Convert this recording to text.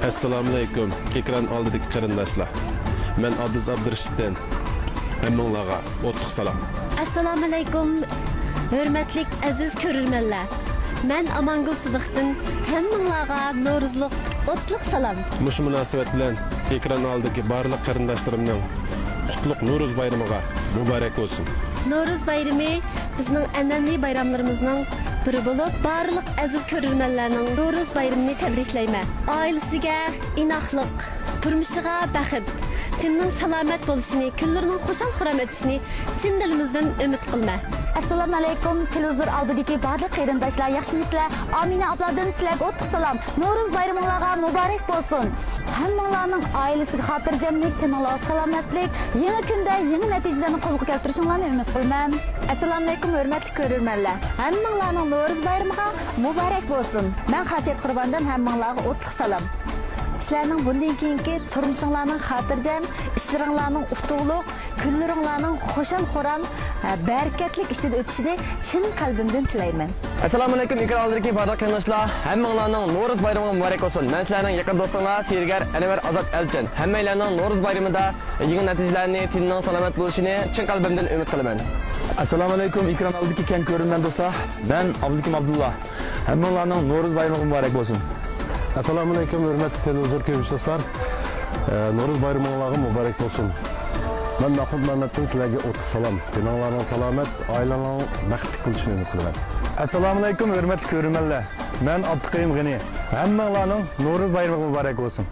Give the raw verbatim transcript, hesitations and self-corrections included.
ئەسسالامۇئەلەيكۇم، ئېكران ئالدىدىكى قېرىنداشلار. مەن ئابدۇز ئابدۇرېشىتتىن ھەممىڭلارغا ئوتلۇق سالام. ئەسسالامۇئەلەيكۇم، ھۆرمەتلىك ئەزىز كۆرۈرمەنلەر. مەن ئامانگۈل سىدىقتىن ھەممىڭلارغا نورۇزلۇق ئوتلۇق سالام. مۇشۇ مۇناسىۋەت بىلەن ئېكران ئالدىدىكى بارلىق قېرىنداشلىرىمنىڭ قۇتلۇق نورۇز بايرىمىغا مۇبارەك بولسۇن. نورۇز بايرىمى بىزنىڭ ئەنئەنىۋى بايراملىرىمىزنىڭ بىرى بولۇپ، بارلىق ئەزىز كۆرۈرمەنلەرنىڭ نورۇز بايرىمىنى تەبرىكلەيمەن. ئائىلىسىگە ئىناقلىق، تۇرمۇشىغا بەخت، تېنىنىڭ سالامەت بولۇشىنى، كۈنلىرىنىڭ خۇشال-خۇرام ئۆتۈشىنى چىن دىلىمىزدىن ئۈمىد قىلىمەن. ئەسسالامۇئەلەيكۇم، تېلېۋىزور ئالدىدىكى بارلىق قېرىنداشلار، ياخشىمۇسىلەر؟ ئامىنە ئابلادىن سىلەرگە ئوتلۇق سالام. نورۇز بايرىمىڭلارغا مۇبارەك بولسۇن. ھەممىڭلارنىڭ ئائىلىسىگە خاتىرجەملىك، تېنىڭلارغا سالامەتلىك، يېڭى كۈندە يېڭى نەتىجىلەرنى قولغا كەلتۈرۈشۈڭلارنى ئۈمىد قىلىمەن. ئەسسالامۇئەلەيكۇم، ھۆرمەتلىك كۆرۈرمەنلەر. ھەممىڭلارنىڭ نورۇز بايرىمىغا مۇبارەك بولسۇن. مەن خاسىيەت قۇرباندىن ھەممىڭلارغا ئوتلۇق سالام. سىلەرنىڭ بۇندىن كېيىنكى تۇرمۇشۇڭلارنىڭ خاتىرجەم، ئىشلىرىڭلارنىڭ ئۇتۇقلۇق، كۈنلىرىڭلارنىڭ خۇشال-خۇرام، ھە، بەرىكەتلىك ئىچىدە ئۆتۈشىنى چىن قەلبىمدىن تىلەيمەن. ئەسسالامۇئەلەيكۇم، ئېكران ئالدىدىكى بارلىق قېرىنداشلار، ھەممىڭلارنىڭ نورۇز بايرىمىغا مۇبارەك بولسۇن. مەن سىلەرنىڭ يېقىن دوستۇڭلار سېھىرگەر ئەنۋەر ئازاد ئەلچىن. ھەممەيلەننىڭ نورۇز بايرىمىدا يېڭى نەتىجىلەرنى، تېنىنىڭ سالامەت بولۇشىنى چىن قەلبىمدىن ئۈمىد قىلىمەن. ئەسسالامۇئەلەيكۇم، ئېكران ئالدىدىكى كەڭ كۆرۈرمەن دوستلار. مەن ئابلىكىم ئابدۇللا. ھەممىڭلارنىڭ نورۇز بايرىمىغا مۇبارەك بولسۇن. ئەسسالامۇئەلەيكۇم، ھۆرمەتلىك تېلېۋىزور كۆرگۈچى دوستلار. ئە، نورۇز بايرىمىڭلارغا مۇبارەك بولسۇن. مەن مەخمۇت مەمەتتىن سىلەرگە ئوتلۇق سالام. تېنىڭلارنىڭ سالامەت، ئائىلەڭلارنىڭ بەختلىك بولۇشىنى ئۈمىد قىلىمەن. ئەسسالامۇئەلەيكۇم، ھۆرمەتلىك كۆرۈرمەنلەر. مەن ئابدۇقەييۇم غېنى. ھەممىڭلارنىڭ نورۇز بايرىمىغا مۇبارەك بولسۇن.